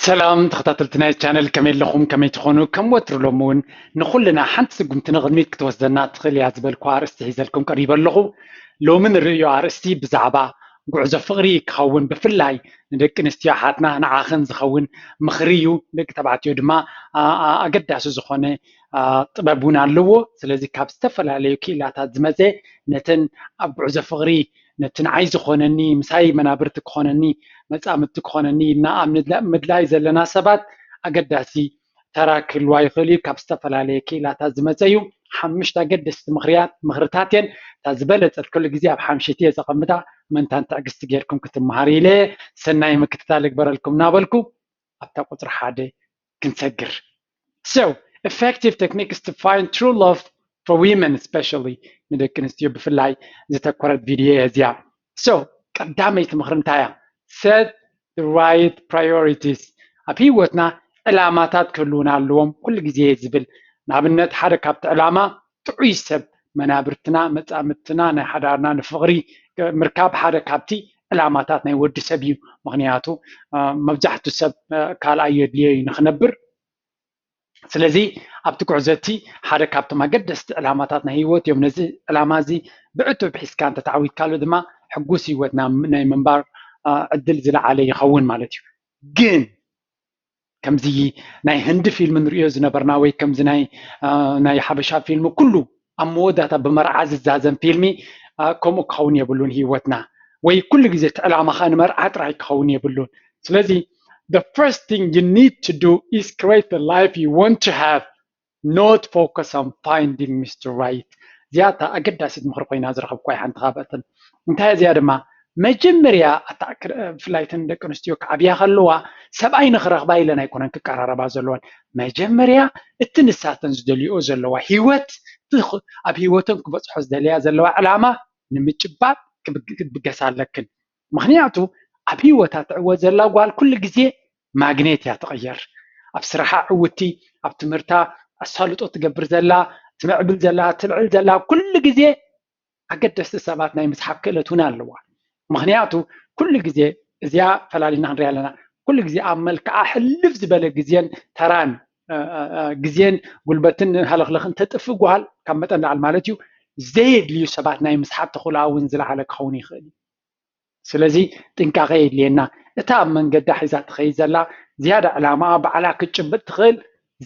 ሰላም ተኸታተልቲ ናይ ቻነል፣ ከመይ ኣለኹም? ከመይ ትኾኑ? ከም ወትሩ ሎም እውን ንኹልና ሓንቲ ስጉምቲ ንቕድሚት ክትወስደና ትኽእል እያ ዝበልኩ ኣርእስቲ ሒዘልኩም ቀሪበ ኣለኹ። ሎሚ ንርእዮ ኣርእስቲ ብዛዕባ ጉዕዞ ፍቕሪ ክኸውን፣ ብፍላይ ንደቂ ኣንስትዮ ኣሓትና ንዓኽን ዝኸውን ምኽሪ እዩ። ደቂ ተባዕትዮ ድማ ኣገዳሲ ዝኾነ ጥበብ እውን ኣለዎ። ስለዚ ካብ ዝተፈላለዩ ክኢላታት ዝመፀ ነተን ኣብ ጉዕዞ ፍቕሪ ነቲ ንዓይ ዝኾነኒ፣ ምሳይ መናብርቲ ክኾነኒ፣ መጻምድቲ ክኾነኒ ኢልና ኣብ ምድላይ ዘለና ሰባት ኣገዳሲ ተራ ክህልዋ ይኽእል እዩ። ካብ ዝተፈላለየ ክኢላታት ዝመፀ እዩ። ሓሙሽተ ኣገደስቲ ምኽርታት እየን። እታ ዝበለፀት ኩሉ ግዜ ኣብ ሓምሽቲ እየ ዘቐምጣ። ምእንታን ትዕግስቲ ጌርኩም ክትመሃሩ ኢለ ሰናይ ምክትታል እግበረልኩም እናበልኩ ኣብታ ቁፅሪ ሓደ ክንሰግር። So, effective techniques to find true love for women, especially ንደቂ ኣንስትዮ ብፍላይ ዝተኮረት ቪድዮ እያ እዚኣ። So ቀዳመይቲ ምኽሪ እንታይ እያ? Set the right priorities። ኣብ ህይወትና ዕላማታት ክህልውና ኣለዎም ኩሉ ግዜ ዝብል። ንኣብነት ሓደ ካብቲ ዕላማ ጥዑይ ሰብ፣ መናብርትና፣ መጻምድትና፣ ናይ ሓዳርና፣ ንፍቕሪ ምርካብ ሓደ ካብቲ ዕላማታት ናይ ወዲ ሰብ እዩ። ምኽንያቱ መብዛሕቱ ሰብ ካልኣይ የድልዮ እዩ ንክነብር። ስለዚ ኣብቲ ጉዕዞ እቲ ሓደ ካብቶም ኣገደስቲ ዕላማታት ናይ ህይወት እዮም። ነዚ ዕላማ እዚ ብዕቱብ ሒዝካ እንተተዓዊትካሉ ድማ ሕጉስ ህይወት ናይ ምንባር ዕድል ዝለዓለ ይኸውን ማለት እዩ። ግን ከምዚ ናይ ህንዲ ፊልም ንሪኦ ዝነበርና ወይ ከምዚ ናይ ሓበሻ ፊልም ኩሉ ኣብ መወዳእታ ብመርዓ ዝዛዘም ፊልሚ ከምኡ ክኸውን የብሉን ህይወትና። ወይ ኩሉ ግዜ እቲ ዕላማኻ ንመርዓ ጥራይ ክኸውን የብሉን። ስለዚ the first thing you need to do is create the life you want to have, not focus on finding Mister Right። እዚኣ እታ ኣገዳሲት ምኽሪ ኮይና ዝረኸብኩዋ ሓንቲ ካብኣተን። እንታይ እዚኣ ድማ መጀመርያ ብፍላይ እተን ደቂ ኣንስትዮ ክዓብያ ከለዋ ሰብኣይ ንኽረኽባ ኢለን ኣይኮነን ክቀራረባ ዘለወን። መጀመርያ እቲ ንሳተን ዝደልይኦ ዘለዋ ህይወት፣ ኣብ ህይወተን ክበፅሖ ዝደልያ ዘለዋ ዕላማ ንምጭባጥ ክትብገሳ ኣለክን። ምኽንያቱ ኣብ ህይወታ ትዕወት ዘላ ጓል ኩሉ ግዜ ማግኔት እያ ትቕየር። ኣብ ስራሓ ዕውቲ፣ ኣብ ትምህርታ ኣሳልጦ ትገብር ዘላ፣ ትምዕብል ዘላ፣ ትልዕል ዘላ ኩሉ ግዜ ኣገደስቲ ሰባት ናይ ምስሓብ ክእለት እውን ኣለዋ። ምኽንያቱ ኩሉ ግዜ እዚኣ ፈላሊና ክንሪኣ ኣለና። ኩሉ ግዜ ኣብ መልክዓ ሕልፍ ዝበለ ግዜን ተራን ግዜን ጉልበትን ሃለኽለኽን ተጥፍእ ጓል ካብ መጠን ላዕሊ ማለት እዩ፣ ዘየድልዩ ሰባት ናይ ምስሓብ ተኽእሎኣ እውን ዝለዓለ ክኸውን ይኽእል እዩ። ስለዚ ጥንቃቐ የድልየና። እታ ኣብ መንገዳ ሒዛ ትኸይድ ዘላ ዝያዳ ዕላማኣ ባዕላ ክትጭብጥ ትኽእል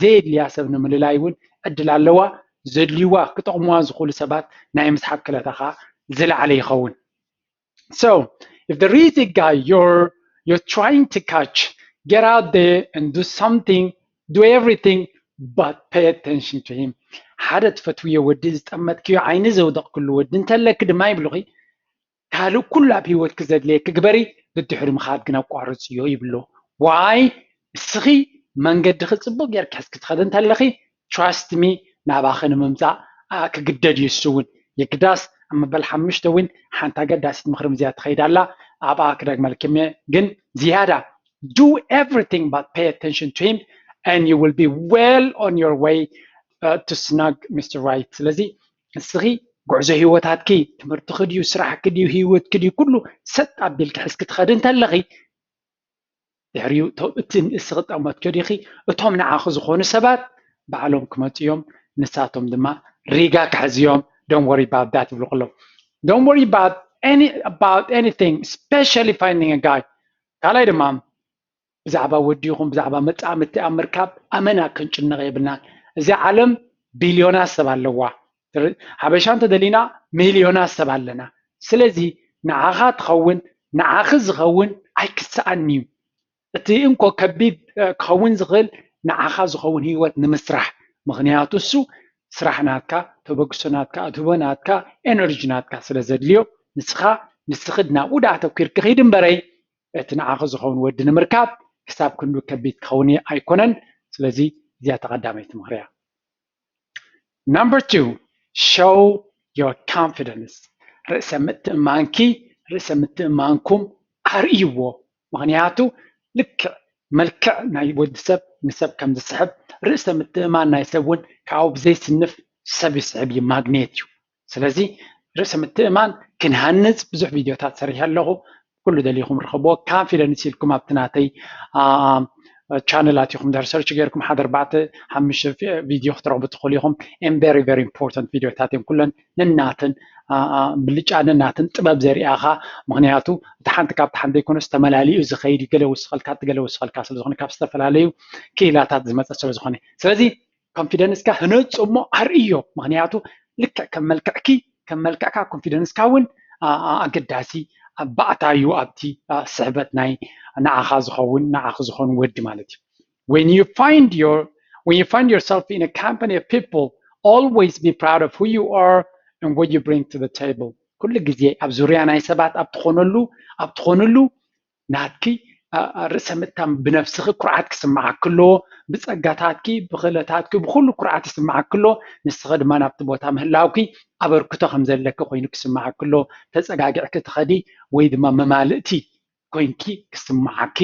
ዘየድልያ ሰብ ንምልላይ እውን ዕድል ኣለዋ። ዘድልይዋ ክጠቕምዋ ዝኽእሉ ሰባት ናይ ምስሓብ ክእለታ ከዓ ዝለዓለ ይኸውን። So if there is a guy you're you're trying to catch, get out there and do something, do everything, but pay attention to him. ሓደ ትፈትውዮ ወዲ፣ ዝጠመትክዮ ዓይኒ ዘውደቕክሉ ወዲ እንተለኪ ድማ ይብሉኺ፣ ካልእ ኩሉ ኣብ ህይወትኪ ዘድልየኪ ግበሪ፣ ድድሕሪ ምኻድ ግን ኣቋርፅዮ ይብሎ። ዋይ? እስኺ መንገድኺ ፅቡቅ ጌርኪ ሒዝኪ ትኸዲ እንተለኺ፣ trust me፣ ናባኺ ንምምፃእ ክግደድ እዩ። እሱ እውን የግዳስ ኣብ መበል ሓሙሽተ እውን ሓንቲ ኣገዳሲት ምኽሪ ምዝያ ትኸይድ ኣላ። ኣብኣ ክደግመልኩም እየ። ግን ዝያዳ do everything but pay attention to him and you will be well on your way to snag Mister Right። ስለዚ እስኺ ጉዕዞ ህይወታትኪ፣ ትምህርትኺ ድዩ፣ ስራሕኪ ድዩ፣ ህይወትኪ ድዩ፣ ኩሉ ሰጥ ኣቢልኪ ሒዝኪ ትኸዲ እንተለኺ፣ ድሕሪኡ እቲ ንእስኺ ጠመትክዮ ዲኺ፣ እቶም ንዓኺ ዝኾኑ ሰባት ባዕሎም ክመፁ እዮም። ንሳቶም ድማ ሪጋ ክሕዝዮም። Don't worry about that ይብሉ ከለዉ፣ don't worry about any about anything, especially finding a guy። ካልኣይ ድማ ብዛዕባ ወዲ ይኹን ብዛዕባ መጻምድቲ ኣብ ምርካብ ኣመና ክንጭነቕ የብልናን። እዛ ዓለም ቢልዮናት ሰብ ኣለዋ። ሓበሻ እንተደሊና ሚልዮናት ሰብ ኣለና። ስለዚ ንዓኻ ትኸውን፣ ንዓኺ ዝኸውን ኣይክሰኣን እዩ። እቲ እንኮ ከቢድ ክኸውን ዝኽእል ንዓኻ ዝኸውን ህይወት ንምስራሕ። ምኽንያቱ እሱ ስራሕ ናትካ፣ ተበግሶ ናትካ፣ ኣድህቦ ናትካ፣ ኤነርጂ ናትካ ስለ ዘድልዮ ንስኻ ንስኺ ናብኡ ደኣ ኣተኲርኪ ኺድ እምበረይ እቲ ንዓኺ ዝኸውን ወዲ ንምርካብ ክሳብ ክንዱ ከቢድ ክኸውን ኣይኮነን። ስለዚ እዚኣ ተቐዳመይቲ ምኽሪ እያ። Number two, show your confidence። ርእሰ ምትእማንኪ፣ ርእሰ ምትእማንኩም ኣርእይዎ። ምኽንያቱ ልክዕ መልክዕ ናይ ወዲ ሰብ ንሰብ ከም ዝስሕብ፣ ርእሰ ምትእማን ናይ ሰብ እውን ካብኡ ብዘይስንፍ ሰብ ይስሕብ እዩ፣ ማግኔት እዩ። ስለዚ ርእሰ ምትእማን ክንሃንፅ ብዙሕ ቪድዮታት ሰሪሐ ኣለኹ። ኩሉ ደሊኹም ርኸብዎ። ካንፊደንስ ኢልኩም ኣብቲ ናተይ ቻነላት ኢኹም ድሕር ሰርች ገይርኩም ሓደ ኣርባዕተ ሓሙሽተ ቪድዮ ክትረኽቡ ትኽእሉ ኢኹም። And very very important ቪድዮታት እዮም ኩለን። ነናተን ብልጫ ነናተን ጥበብ ዘሪኣኻ። ምክንያቱ እቲ ሓንቲ ካብቲ ሓንቲ ዘይኮነስ ተመላሊኡ ዝኸይድ እዩ። ገለ ውስኸልካ እቲ ገለ ውስኸልካ ስለዝኾነ ካብ ዝተፈላለዩ ክኢላታት ዝመፀ ስለዝኾነ ስለዚ ኮንፊደንስካ ህነፁ እሞ ኣርእዮ። ምክንያቱ ልክዕ ከም መልክዕኪ ከም መልክዕካ ኮንፊደንስካ እውን ኣገዳሲ ባእታ እዩ ኣብቲ ስሕበት ናይ ንዓኻ ዝኸውን ንዓኺ ዝኾኑ ወዲ ማለት እዩ። When you find your when you find yourself in a company of people, always be proud of who you are and what you bring to the table. ኩሉ ግዜ ኣብ ዙርያ ናይ ሰባት ኣብ ትኾነሉ ኣብ ትኾንሉ ናትኪ ርእሰ ምእታም ብነብስኺ ኩርዓት ክስምዓኪ ኣለዎ። ብፀጋታትኪ ብክእለታትኪ ብኩሉ ኩርዓት ይስምዓኪ ኣለዎ። ንስኺ ድማ ናብቲ ቦታ ምህላውኪ ኣበርክቶ ከም ዘለኪ ኮይኑ ክስምዓኪ ኣለዎ። ተፀጋጊዕኪ ትኸዲ ወይ ድማ መማልእቲ ኮይንኪ ክስምዓኪ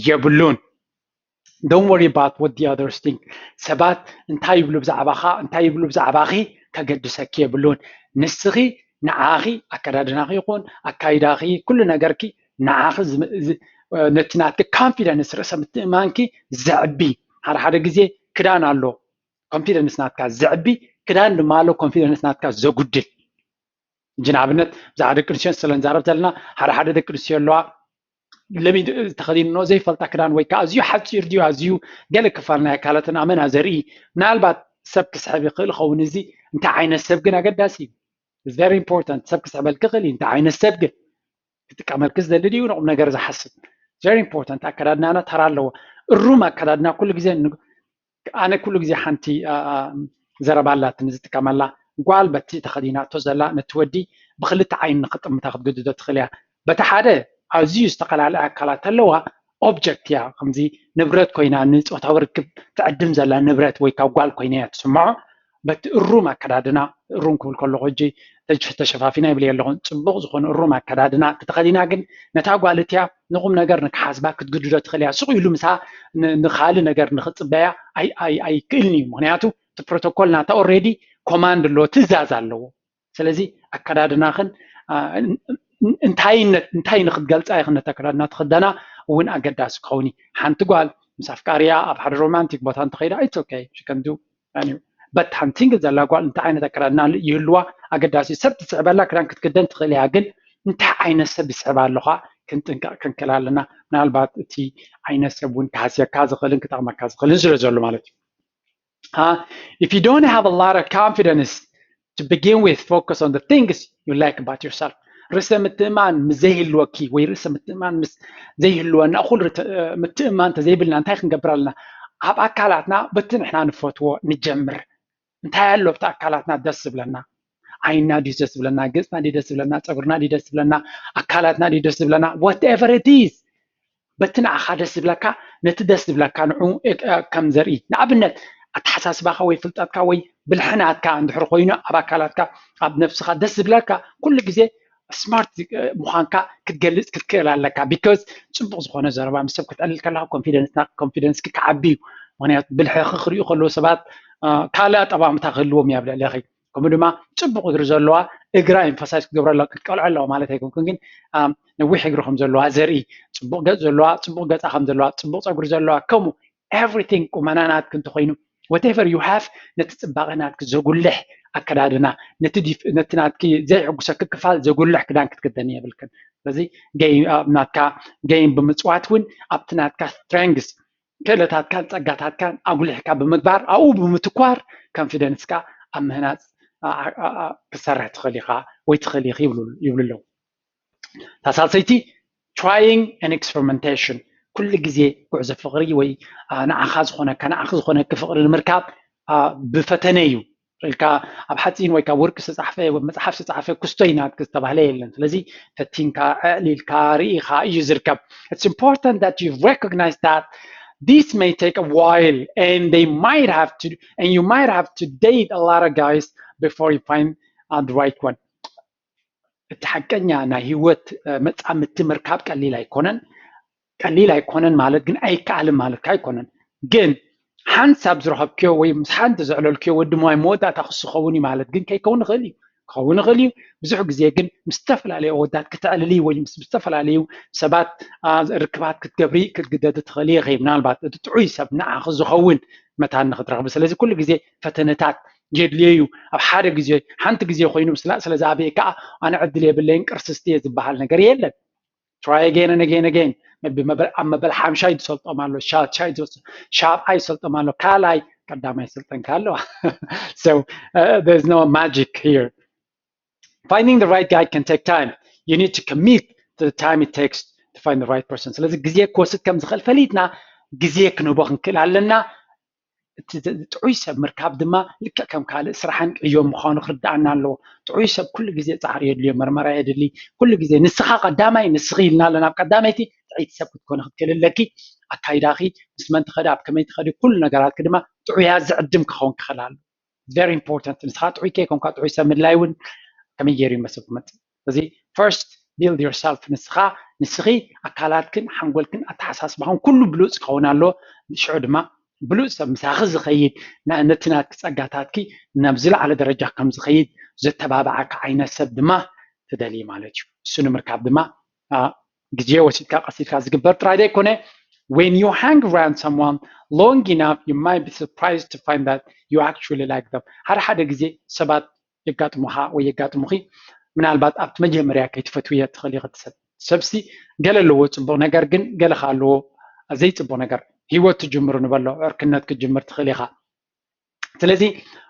የብሉን። Don't worry about what the others think. ሰባት እንታይ ይብሉ ብዛዕባኻ እንታይ ይብሉ ብዛዕባኺ ከገድሰኪ የብሉን። ንስኺ ንዓኺ ኣከዳድናኺ ይኹን ኣካይዳኺ ኩሉ ነገርኪ ንዓኺ ነቲ ናትኪ confidence ርእሰ ምትእማንኪ ዘዕቢ። ሓደ ሓደ ግዜ ክዳን ኣሎ confidence ናትካ ዘዕቢ ክዳን ድማ ኣሎ confidence ናትካ ዘጉድል። እንጂ ንኣብነት ብዛዕባ ደቂ ኣንስትዮ ስለንዛረብ ዘለና ሓደ ሓደ ደቂ ኣንስትዮ ኣለዋ ለሚ ተኸዲንኖ ዘይፈልጣ ክዳን ወይ ከዓ ኣዝዩ ሓፂር ድዩ ኣዝዩ ገለ ክፋል ናይ ኣካላትን ኣመና ዘርኢ ምናልባት ሰብ ክስሕብ ይኽእል ኸውን። እዚ እንታይ ዓይነት ሰብ ግን ኣገዳሲ እዩ። Very important ሰብ ክስሕበልክ ይኽእል እዩ። እንታይ ዓይነት ሰብ ግን ክጥቀመልክ ዝደሊ ድዩ ንቁም ነገር ዝሓስብ። Very important ኣከዳድናና ተራ ኣለዎ። እሩም ኣከዳድና ኩሉ ግዜ ኣነ ኩሉ ግዜ ሓንቲ ዘረባ ኣላትኒ ዝጥቀመላ ጓል በቲ ተኸዲናቶ ዘላ ነቲ ወዲ ብክልተ ዓይኒ ንክጥምታ ክትግድዶ ትኽእል እያ። በቲ ሓደ ኣዝዩ ዝተፈላለየ ኣካላት ኣለዋ object እያ ከምዚ ንብረት ኮይና ንፆታዊ ርክብ ትዕድም ዘላ ንብረት ወይ ካብ ጓል ኮይና እያ ትስምዖ። በቲ እሩም ኣከዳድና እሩም ክብል ከለኹ ሕጂ ተሸፋፊና ይብል ኣለኹን ፅቡቕ ዝኾነ እሩም ኣከዳድና ተተኸዲና ግን ነታ ጓል እቲያ ንቁም ነገር ንክሓስባ ክትግድዶ ትኽእል እያ። ስቕ ኢሉ ምሳ ንካልእ ነገር ንክፅበያ ኣይክእልን እዩ። ምክንያቱ እቲ ፕሮቶኮል ናታ already command ኣለዎ ትእዛዝ ኣለዎ። ስለዚ ኣከዳድናኽን እንታይነት እንታይ ንክትገልፃ ኢኽን ነቲ ኣከዳድና ትኽደና እውን ኣገዳሲ ክኸውን እዩ። ሓንቲ ጓል ምስ ኣፍቃሪያ ኣብ ሓደ romantic ቦታ እንተኸይዳ it's okay she can do but ሓንቲ single ዘላ ጓል እንታይ ዓይነት ኣከዳድና ይህልዋ ኣገዳሲ ሰብ ትስዕበላ ክዳን ክትክደን ትኽእል እያ ግን እንታይ ዓይነት ሰብ ይስዕብ ኣለኻ ክንጥንቀቕ ክንክእል ኣለና። ምናልባት እቲ ዓይነት ሰብ እውን ክሃስየካ ዝኽእልን ክጠቕመካ ዝኽእልን ስለ ዘሎ ማለት እዩ። If you don't have a lot of confidence to begin with, focus on the things you like about yourself. ርእሰ ምትእማን ምስ ዘይህልወኪ ወይ ርእሰ ምትእማን ምስ ዘይህልወና እኹል ምትእማን እንተዘይብልና እንታይ ክንገብር ኣለና? ኣብ ኣካላትና በቲ ንሕና ንፈትዎ ንጀምር። እንታይ ኣሎ ኣብቲ ኣካላትና ደስ ዝብለና? ዓይንና ድዩ ደስ ዝብለና? ገፅና ድዩ ደስ ዝብለና? ፀጉርና ድዩ ደስ ዝብለና? ኣካላትና ድዩ ደስ ዝብለና? Whatever it is በቲ ንዓኻ ደስ ዝብለካ ነቲ ደስ ዝብለካ ንዑ ከም ዘርኢ ንኣብነት ኣተሓሳስባኻ ወይ ፍልጠትካ ወይ ብልሕናትካ እንድሕር ኮይኑ ኣብ ኣካላትካ ኣብ ነብስኻ ደስ ዝብለካ ኩሉ ግዜ smart ምዃንካ ክትገልፅ ክትክእል ኣለካ። Because ፅቡቕ ዝኾነ ዘረባ ምስ ሰብ ክተዕልል ከለካ confidence ክዓቢ እዩ። ምክንያቱ ብልሕኺ ክሪኡ ከለዉ ሰባት ካልእ ኣጠማምታ ክህልዎም እያ ኣብ ልዕለኺ። ከምኡ ድማ ፅቡቕ እግሪ ዘለዋ እግራ emphasize ክገብረላ ክትቀልዖ ኣለዋ ማለት ኣይኮንኩን ግን ነዊሕ እግሪ ከም ዘለዋ ዘርኢ ፅቡቕ ገፅ ዘለዋ ፅቡቕ ገፃ ከም ዘለዋ ፅቡቕ ፀጉሪ ዘለዋ ከምኡ everything ቁመና ናትኪ እንተኮይኑ whatever you have ነቲ ፅባቐ ናትኪ ዘጉልሕ ኣከዳድና ነቲ ናትኪ ዘይሕጉሰኪ ክፋል ዘጉልሕ ክዳን ክትክደኒ የብልክን። ስለዚ ናትካ game ብምፅዋት እውን ኣብቲ ናትካ strengths ክእለታትካን ፀጋታትካን ኣጉሊሕካ ብምግባር ኣብኡ ብምትኳር confidence ካ ኣብ ምህናፅ ክትሰርሕ ትኽእል ኢኻ ወይ ትኽእል ኢኺ ይብሉ ኣለዉ። እታ ሳልሰይቲ trying and experimentation ኩሉ ግዜ ጉዕዞ ፍቕሪ ወይ ንዓኻ ዝኾነካ ንዓኺ ዝኾነኪ ፍቕሪ ንምርካብ ብፈተነ እዩ። ኢልካ ኣብ ሓፂን ወይ ካብ ወርቂ ዝተፃሕፈ መፅሓፍ ዝተፃሕፈ ክስቶ እዩ ናትኪ ዝተባህለ የለን። ስለዚ ፈቲንካ ኣዕሊልካ ርኢኻ እዩ ዝርከብ። It's important that you recognize that this may take a while and they might have to and you might have to date a lot of guys before you find uh, the right one. እቲ ሓቀኛ ናይ ህይወት መፃምድቲ ምርካብ ቀሊል ኣይኮነን። ቀሊል ኣይኮነን ማለት ግን ኣይከኣልን ማለትካ ኣይኮነን። ግን ሓንሳብ ዝረኸብክዮ ወይ ምስ ሓንቲ ዘዕለልክዮ ወዲ ማይ መወዳእታ ክስኸውን እዩ ማለት ግን ከይከውን ይኽእል እዩ። ክኸውን ይኽእል እዩ። ብዙሕ ግዜ ግን ምስ ዝተፈላለዩ ኣወዳት ክትዕልሊ ወይ ምስ ዝተፈላለዩ ሰባት ርክባት ክትገብሪ ክትግደዲ ትኽእል ኢኺ። ምናልባት እቲ ጥዑይ ሰብ ንዓኺ ዝኸውን መታን ንክትረኽቢ። ስለዚ ኩሉ ግዜ ፈተነታት የድልዮ እዩ። ኣብ ሓደ ግዜ ሓንቲ ግዜ ኮይኑ ምስላእ ስለ ዝኣበየ ከዓ ኣነ ዕድል የብለይን ቅርስስቲ እየ ዝበሃል ነገር የለን። Try again and again again. ኣብ መበል ሓምሻይ ዝሰልጦም ኣሎ፣ ሻሻይ ዝሰልጦም ኣሎ፣ ካልኣይ ቀዳማይ ሰልጠንካ ኣለዋ። So there's no magic here. Finding the right guy can take time. You need to commit to the time it takes to find the right person. ስለዚ ግዜ ክወስድ ከም ዝኽእል ፈሊጥና ግዜ ክንህቦ ክንክእል ኣለና። እቲ ጥዑይ ሰብ ምርካብ ድማ ልክዕ ከም ካልእ ስራሕን ዕዮን ምዃኑ ክርድኣና ኣለዎ። ጥዑይ ሰብ ኩሉ ግዜ ፃዕሪ የድልዮ፣ መርመራ የድሊ። ኩሉ ግዜ ንስኻ ቀዳማይ፣ ንስኺ ኢልና ኣለና። ኣብ ቀዳመይቲ ጥዕይቲ ሰብ ክትኮኒ ክትክእል ኣለኪ። ኣካይዳኺ ምስ መን ትኸዲ፣ ኣብ ከመይ ትኸዲ፣ ኩሉ ነገራትኪ ድማ ጥዑያት ዝዕድም ክኸውን ክኽእል ኣሎ። Very important። ንስኻ ጥዑይ ከይኮንካ ጥዑይ ሰብ ምድላይ እውን ከመይ ገይሩ ይመስል ክመፅእ። እዚ first build yourself፣ ንስኻ ንስኺ ኣካላትክን ሓንጎልክን ኣተሓሳስባኽን ኩሉ ብሉፅ ክኸውን ኣሎ። ሽዑ ድማ ብሉፅ ሰብ ምሳኺ ዝኸይድ፣ ነቲ ናትኪ ፀጋታትኪ ናብ ዝለዓለ ደረጃ ከም ዝኸይድ ዘተባብዓካ ዓይነት ሰብ ድማ ትደልዪ ማለት እዩ። እሱ ንምርካብ ድማ ግዜ ወሲድካ ቀስ ኢልካ ዝግበር ጥራይ ዘይኮነ፣ when you hang around someone long enough, you might be surprised to find that you actually like them። ሓደ ሓደ ግዜ ሰባት የጋጥሙኻ ወይ የጋጥሙኺ፣ ምናልባት ኣብቲ መጀመርያ ከይትፈትውዮ ትኽእል ኢኺ። ሰብ ሰብሲ ገለ ኣለዎ ፅቡቕ ነገር፣ ግን ገለ ከ ኣለዎ ዘይፅቡቕ ነገር። ህይወት ትጅምሩ ንበሎ፣ ዕርክነት ክትጅምር ትኽእል ኢኻ። ስለዚ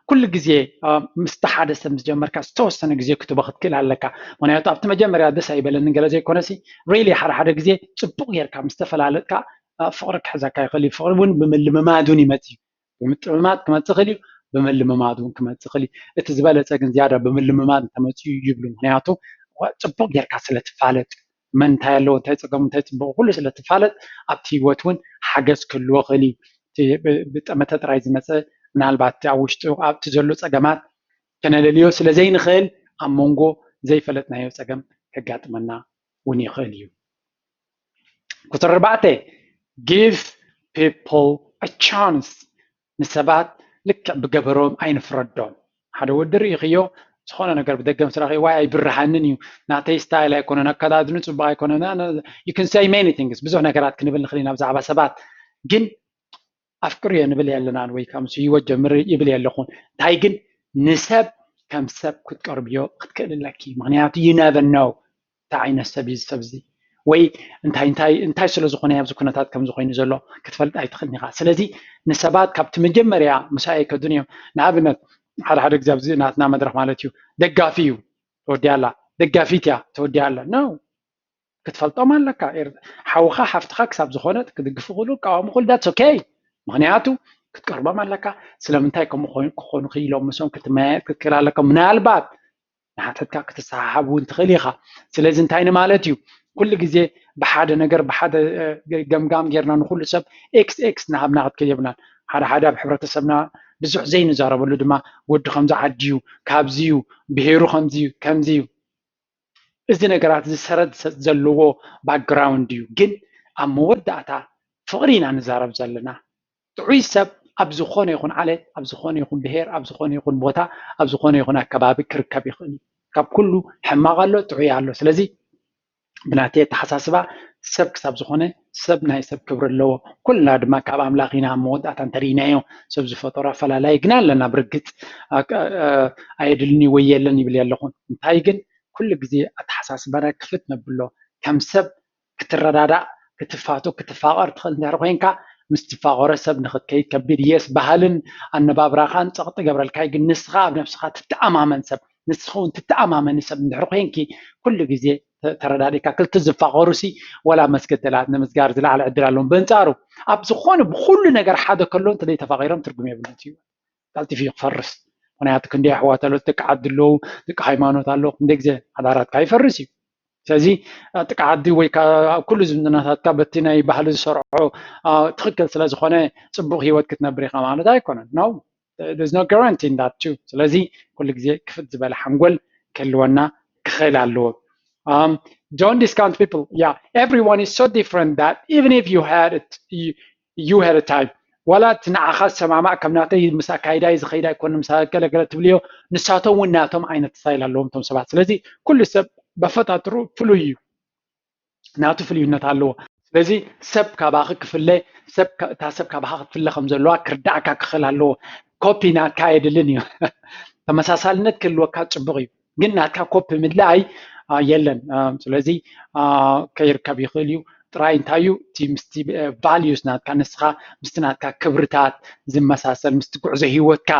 ኩሉ ግዜ ምስቲ ሓደ ሰብ ምስ ጀመርካ ዝተወሰነ ግዜ ክትቦ ክትክእል ኣለካ። ምክንያቱ ኣብቲ መጀመርያ ደስ ኣይበለንን ገለ ዘይኮነሲ፣ really ሓደ ሓደ ግዜ ፅቡቕ ጌርካ ምስ ተፈላለጥካ ፍቕሪ ክሕዘካ ይኽእል እዩ። ፍቕሪ እውን ብምልምማድ እውን ይመፅ እዩ። ብምጥምማት ክመፅእ ይኽእል እዩ፣ ብምልምማድ እውን ክመፅእ ይኽእል እዩ። እቲ ዝበለፀ ግን ዝያዳ ብምልምማድ እንተመፅኡ ይብሉ። ምክንያቱ ፅቡቕ ጌርካ ስለ ትፋለጥ፣ መን እንታይ ኣለዎ፣ እንታይ ፀገሙ፣ እንታይ ፅቡቕ ኩሉ ስለ ትፋለጥ ኣብቲ ህይወት እውን ሓገዝ ክህልዎ ይኽእል እዩ። ብጠመተ ጥራይ ዝመፀ ምናልባት ኣብ ውሽጡ ኣብቲ ዘሎ ፀገማት ከነለልዮ ስለ ዘይንኽእል ኣብ መንጎ ዘይፈለጥናዮ ፀገም ከጋጥመና እውን ይኽእል እዩ። ቁፅሪ ኣርባዕተ፣ give people a chance። ንሰባት ልክዕ ብገበሮም ኣይንፍረዶም። ሓደ ወዲ ርኢኽዮ ዝኾነ ነገር ብደገ ምስ ረኣኽዮ ዋይ ኣይብርሃንን እዩ፣ ናተይ style ኣይኮነን፣ ኣከዳድኑ ፅቡቕ ኣይኮነን፣ you can say many things፣ ብዙሕ ነገራት ክንብል ንኽእል ኢና ብዛዕባ ሰባት። ግን ኣፍቅርዮ ንብል የለናን ወይ ካብ ምስ ህይወት ጀምር ይብል የለኹን። እንታይ ግን ንሰብ ከም ሰብ ክትቀርብዮ ክትክእል ኣለኪ። ምክንያቱ you never know እንታይ ዓይነት ሰብ እዩ ሰብ እዚ ወይ እንታይ እንታይ እንታይ ስለ ዝኾነ ኣብዚ ኩነታት ከም ዝኾይኑ ዘሎ ክትፈልጥ ኣይትኽእልን ኢኻ። ስለዚ ንሰባት ካብቲ መጀመርያ ምሳይ ከድን እዮም። ንኣብነት ሓደ ሓደ ግዜ ኣብዚ ናትና መድረኽ ማለት እዩ ደጋፊ እዩ ተወዲያ ኣላ፣ ደጋፊት እያ ተወዲያ ኣላ ነው ክትፈልጦም ኣለካ። ሓውኻ ሓፍትኻ ክሳብ ዝኾነ ክድግፉ ክሉ ቃወሙ ክሉ that's okay። ምክንያቱ ክትቀርቦም ኣለካ። ስለምንታይ ከምኡ ክኾኑ ክኢሎም ምስኦም ክትመያየጥ ክትክእል ኣለካ። ምናልባት ንሓተትካ ክትሰሓሓብ እውን ትኽእል ኢኻ። ስለዚ እንታይ ንማለት እዩ? ኩሉ ግዜ ብሓደ ነገር ብሓደ ገምጋም ጌርና ንኩሉ ሰብ ኤክስ ኤክስ እናሃብና ክትከድ የብልናን። ሓደ ሓደ ኣብ ሕብረተሰብና ብዙሕ ዘይንዛረበሉ ድማ ወዲ ከምዚ ዓዲ እዩ፣ ካብዚ እዩ፣ ብሄሩ ከምዚ እዩ፣ ከምዚ እዩ። እዚ ነገራት እዚ ሰረት ዘለዎ ባክግራውንድ እዩ። ግን ኣብ መወዳእታ ፍቕሪ ኢና ንዛረብ ዘለና። ጥዑይ ሰብ ኣብ ዝኾነ ይኹን ዓሌት፣ ኣብ ዝኾነ ይኹን ብሄር፣ ኣብ ዝኾነ ይኹን ቦታ፣ ኣብ ዝኾነ ይኹን ኣከባቢ ክርከብ ይኽእል እዩ። ካብ ኩሉ ሕማቕ ኣሎ፣ ጥዑይ ኣሎ። ስለዚ ብናተይ ኣተሓሳስባ ሰብ ክሳብ ዝኾነ ሰብ ናይ ሰብ ክብሪ ኣለዎ። ኩልና ድማ ካብ ኣምላኽ ኢና ኣብ መወዳእታ እንተርኢናዮ ሰብ ዝፈጠሮ ኣፈላላይ ግና ኣለና። ብርግፅ ኣየድልኒ ወይ የለን ይብል የለኹን። እንታይ ግን ኩሉ ግዜ ኣተሓሳስባና ክፍት ነብሎ። ከም ሰብ ክትረዳዳእ፣ ክትፋቶ፣ ክትፋቐር ትኽእል እንድሕር ኮይንካ ምስ ትፋቐሮ ሰብ ንኽትከይድ ከቢድ እየስ ባህልን ኣነባብራኻን ጸቕጢ ገብረልካ እዩ። ግን ንስኻ ኣብ ነብስኻ ትተኣማመን ሰብ፣ ንስኺ እውን ትተኣማመኒ ሰብ እንድሕር ኮይንኪ ኩሉ ግዜ ተረዳዲእካ ክልተ ዝፋቐሩ ሲ ወላ መስገደላት ንምስጋር ዝለዓለ ዕድል ኣለዎም። በንጻሩ ኣብ ዝኾነ ብኹሉ ነገር ሓደ ከሎ እንተ ተፋቒሮም ትርጉም የብሉን እዩ። ቀልጢፉ እዩ ክፈርስ። ምክንያቱ ክንደይ ኣሕዋት ኣለዉ፣ ደቂ ዓዲ ኣለዉ፣ ደቂ ሃይማኖት ኣለዉ፣ ክንደይ ግዜ ሓዳራትካ ይፈርስ እዩ። ስለዚ ጥቃ ዓዲ ወይ ኩሉ ዝምድናታትካ በቲ ናይ ባህሊ ዝሰርዖ ትኽክል ስለ ዝኾነ ፅቡቕ ህይወት ክትነብር ኢኻ ማለት ኣይኮነን። No, there's no guarantee in that too። ስለዚ ኩሉ ግዜ ክፍት ዝበለ ሓንጎል ክህልወና ክኽእል ኣለዎ። Um, don't discount people. Yeah, everyone is so different that even if you had it, you, you had a type, ዋላ እቲ ንዓኻ ዝሰማማዕ ከም ናተይ ምስ ኣካይዳይ ዝኸይድ ኣይኮነ ምስ ገለገለ ትብልዮ። ንሳቶም እውን ናቶም ዓይነት ስታይል ኣለዎም እቶም ሰባት። ስለዚ ኩሉ ሰብ በፈጣጥሩ ፍሉይ እዩ። ናቱ ፍልዩነት ኣለዎ። ስለዚ ሰብ ካባኺ ክፍለ ሰብ እታ ሰብ ካባኻ ክትፍለ ከም ዘለዋ ክርዳእካ ክኽእል ኣለዎ። ኮፒ ናትካ የድልን እዩ። ተመሳሳልነት ክህልወካ ፅቡቕ እዩ፣ ግን ናትካ ኮፒ ምድላይ የለን። ስለዚ ከይርከብ ይኽእል እዩ። ጥራይ እንታይ እዩ እቲ ምስቲ ቫልዩስ ናትካ ንስኻ ምስቲ ናትካ ክብርታት ዝመሳሰል ምስቲ ጉዕዞ ሂወትካ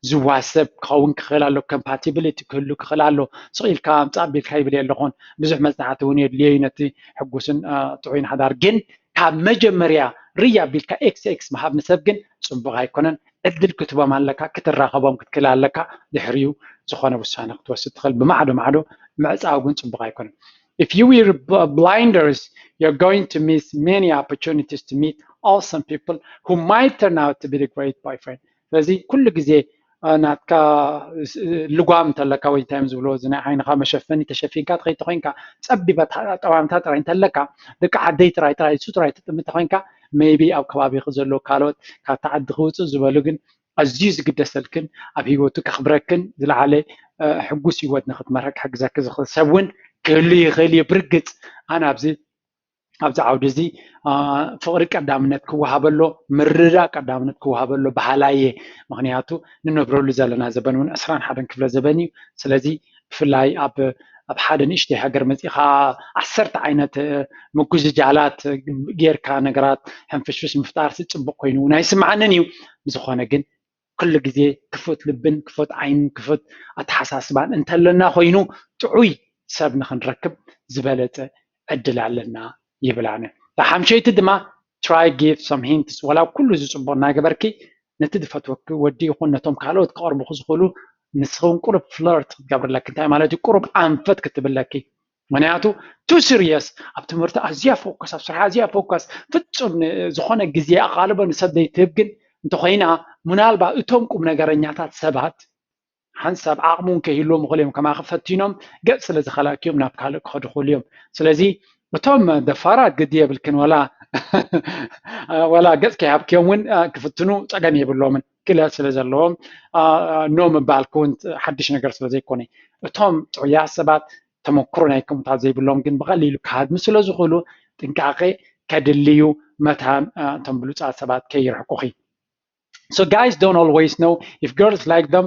ዝዋሰብ ክኸውን ክኽእል ኣሎ። ኮምፓቲብሊቲ ክህሉ ክኽእል ኣሎ። ስቕ ኢልካ ኣምፃእ ኣቢልካ ይብል የለኹን። ብዙሕ መፅናዕቲ እውን የድልዮ እዩ ነቲ ሕጉስን ጥዑይን ሓዳር። ግን ካብ መጀመርያ ርያ ኣቢልካ ኤክስ ኤክስ ምሃብ ንሰብ ግን ፅቡቕ ኣይኮነን። ዕድል ክትቦም ኣለካ፣ ክትራኸቦም ክትክእል ኣለካ። ድሕሪኡ ዝኾነ ውሳነ ክትወስድ ትኽእል። ብማዕዶ ማዕዶ ምዕፃው ግን ፅቡቕ ኣይኮነን። If you wear blinders, you're going to miss many opportunities to meet awesome people who might turn out to be the great boyfriend. ስለዚ ኩሉ ግዜ ናትካ ልጓም እንተለካ ወይ እንታይ ዝብሎ እዚ ናይ ዓይንካ መሸፈኒ ተሸፊንካ ትኸይድ ተኮይንካ፣ ፀቢበ ጠዋምታ ጥራይ እንተለካ፣ ደቂ ዓደይ ጥራይ ጥራይ እሱ ጥራይ ትጥምት ተኮይንካ፣ maybe ኣብ ከባቢኺ ዘሎ ካልኦት ካብቲ ዓዲ ክውፅእ ዝበሉ ግን ኣዝዩ ዝግደሰልክን ኣብ ሂወቱ ከኽብረክን ዝለዓለ ሕጉስ ሂወት ንክትመርሐ ክሕግዘኪ ዝኽእል ሰብ እውን ክህሉ ይኽእል እዩ። ብርግፅ ኣነ ኣብዚ ኣብዚ ዓውዲ እዚ ፍቕሪ ቀዳምነት ክወሃበሎ፣ ምርዳእ ቀዳምነት ክወሃበሎ በሃላይ እየ። ምክንያቱ ንነብረሉ ዘለና ዘበን እውን ዕስራን ሓደን ክፍለ ዘበን እዩ። ስለዚ ብፍላይ ኣብ ኣብ ሓደ ንእሽተይ ሃገር መፂኻ ዓሰርተ ዓይነት ምጉዝጃላት ጌርካ ነገራት ሕንፍሽፍሽ ምፍጣር ሲ ፅቡቅ ኮይኑ እውን ኣይስምዓንን እዩ። ብዝኾነ ግን ኩሉ ግዜ ክፉት ልብን ክፉት ዓይንን ክፉት ኣተሓሳስባን እንተለና ኮይኑ ጥዑይ ሰብ ንክንረክብ ዝበለፀ ዕድል ኣለና ይብል ኣነ። እታ ሓምሸይቲ ድማ try give some hints። ዋላ ኩሉ እዚ ፅቡቅ እናገበርኪ ነቲ ዝፈትወኪ ወዲ ይኹን ነቶም ካልኦት ክቐርቡኹ ዝኽእሉ ንስኺ እውን ቁሩብ ፍለርት ክትገብርለኪ። እንታይ ማለት እዩ? ቁሩብ ኣንፈት ክትብለኪ። ምክንያቱ too serious፣ ኣብ ትምህርቲ ኣዝያ ፎከስ፣ ኣብ ስራሕ ኣዝያ ፎከስ፣ ፍጹም ዝኾነ ግዜ ኣቓልቦ ንሰብ ዘይትህብ ግን እንተኾይና፣ ምናልባት እቶም ቁም ነገረኛታት ሰባት ሓንሳብ ዓቕሚ እውን ከይህልዎም ይኽእሉ እዮም። ከማኺ ፈቲኖም ገጽ ስለ ዝኸላእክዮም ናብ ካልእ ክኸዱ ይኽእሉ እዮም። ስለዚ እቶም ደፋራት ግዲ የብልክን፣ ወላ ወላ ገጽ ከይሃብክዮም እውን ክፍትኑ ጸገም የብሎምን። ክእለት ስለ ዘለዎም ኖ ምባል ክውን ሓድሽ ነገር ስለ ዘይኮነ፣ እቶም ጥዑያት ሰባት ተመክሮ ናይ ከምታት ዘይብሎም ግን ብቐሊሉ ክሃድሙ ስለ ዝኽእሉ ጥንቃቄ ከድልዩ መታን እቶም ብሉጻት ሰባት ከይርሕቁኺ። So guys don't always know if girls like them.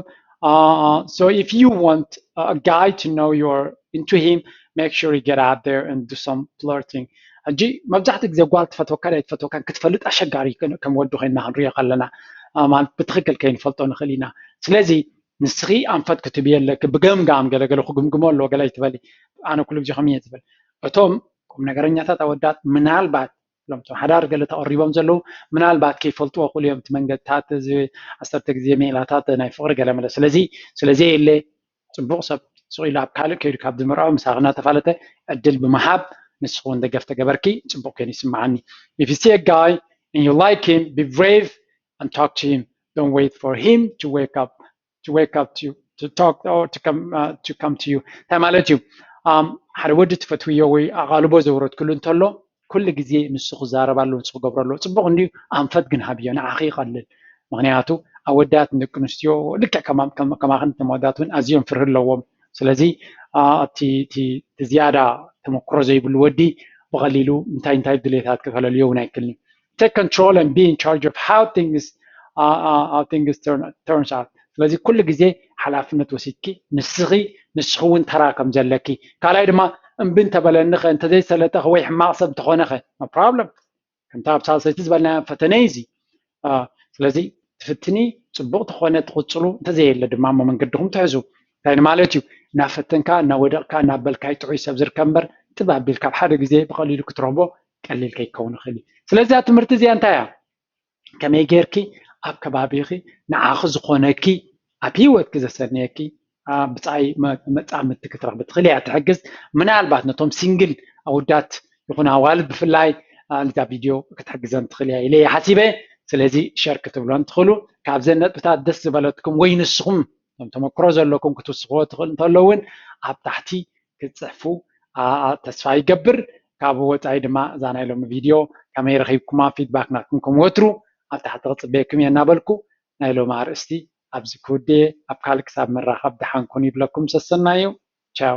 So if you want a guy to know you're into him, make sure you get out there and do some flirting. ሕጂ መብዛሕትኡ ግዜ ጓል ትፈትወካ ዶ ኣይትፈትወካን ክትፈልጥ ኣሸጋሪ እዩ። ከም ወዲ ኮይንና ክንሪኦ ከለና ማለት ብትኽክል ከይንፈልጦ ንኽእል ኢና። ስለዚ ንስኺ ኣንፈት ክትብዪ ኣለኪ። ብገምጋም ገለገለ ክግምግሞ ኣለዎ ገለ ኣይትበሊ። ኣነ ኩሉ ግዜ ከምኡ እየ ዝብል። እቶም ቁም ነገረኛታት ኣወዳት ምናልባት ሎም እቶም ሓዳር ገለ ተቐሪቦም ዘለዉ ምናልባት ከይፈልጥዎ ክእሉ እዮም። እቲ መንገድታት እዚ ዓሰርተ ግዜ ሜላታት ናይ ፍቕሪ ገለ መለ ስለዚ ስለዚ የለ ፅቡቕ ሰብ ስቕ ኢሉ ኣብ ካልእ ከይዱ ካብ ዝምርዖ ምሳኺ እናተፋለጠ ዕድል ብምሃብ ንስኺ እውን ደገፍ ተገበርኪ ፅቡቕ ኮይኑ ይስምዓኒ። If you see a guy and you like him, be brave and talk to him. Don't wait for him to wake up to wake up to you to talk or to come uh, to come to you. እንታይ ማለት እዩ? ሓደ ወዲ ትፈትውዮ ወይ ኣቓልቦ ዘውረድክሉ እንተሎ ኩሉ ግዜ ንሱ ክዛረብ ኣለዎ፣ ንሱ ክገብሮ ኣለዎ። ፅቡቕ እንድዩ፣ ኣንፈት ግን ሃብዮ፣ ንዓኺ ይቐልል። ምክንያቱ ኣወዳት ንደቂ ኣንስትዮ ልክዕ ከማኽን እቶም ኣወዳት እውን ኣዝዮም ፍርሂ ኣለዎም። ስለዚ እቲ ዝያዳ ተመክሮ ዘይብሉ ወዲ ብቐሊሉ እንታይ እንታይ ድሌታት ክፈለልዮ እውን ኣይክልኒ። Take control and be in charge of how things uh, uh, how things turn, turns out. ስለዚ ኩሉ ግዜ ሓላፍነት ወሲድኪ ንስኺ ንስኺ እውን ተራ ከም ዘለኪ ካልኣይ ድማ እምቢ እንተበለኒ ኸ እንተዘይሰለጠ ወይ ሕማቕ ሰብ እንተኾነ ኸ? No problem። ከምታ ኣብ ሳልሰይቲ ዝበልናዮ ፈተነ እዩ እዚ። ስለዚ ትፍትኒ፣ ፅቡቕ ተኾነ ትቕፅሉ፣ እንተዘየለ ድማ እሞ መንገድኹም ትሕዙ። እንታይ ማለት እዩ? እናፈተንካ እናወደቕካ እናበልካ እዩ ጥዑይ ሰብ ዝርከብ እምበር ጥብ ኣቢልካ ኣብ ሓደ ግዜ ብቐሊሉ ክትረኽቦ ቀሊል ከይከውን ይኽእል እዩ። ስለዚ እዛ ትምህርቲ እዚኣ እንታይ እያ? ከመይ ጌርኪ ኣብ ከባቢኺ ንዓኺ ዝኾነኪ ኣብ ሂወትኪ ዘሰንየኪ ብፃይ መፃምድቲ ክትረኽቢ ትኽእል እያ ትሕግዝ። ምናልባት ነቶም ሲንግል ኣወዳት ይኹን ኣዋልድ ብፍላይ ነዛ ቪድዮ ክትሕግዘን ትኽእል እያ ኢለ እየ ሓሲበ። ስለዚ ሸር ክትብሎን ትኽእሉ። ካብዘን ነጥብታት ደስ ዝበለትኩም ወይ ንስኹም እቶም ተመክሮ ዘለኩም ክትስኽዎ ትኽእል እንተሎ እውን ኣብ ታሕቲ ክትፅሕፉ ተስፋ ይገብር። ካብ ወፃኢ ድማ እዛ ናይ ሎሚ ቪድዮ ከመይ ረኺብኩማ ፊድባክ ናትኩም ከም ወትሩ ኣብ ታሕቲ ክፅበየኩም እየ እናበልኩ ናይ ሎሚ ኣርእስቲ ኣብዚ ክውድእ እየ። ኣብ ካልእ ክሳብ ምራኸብ ደሓን ኩኑ ይብለኩም። ሰሰናዩ። ቻው።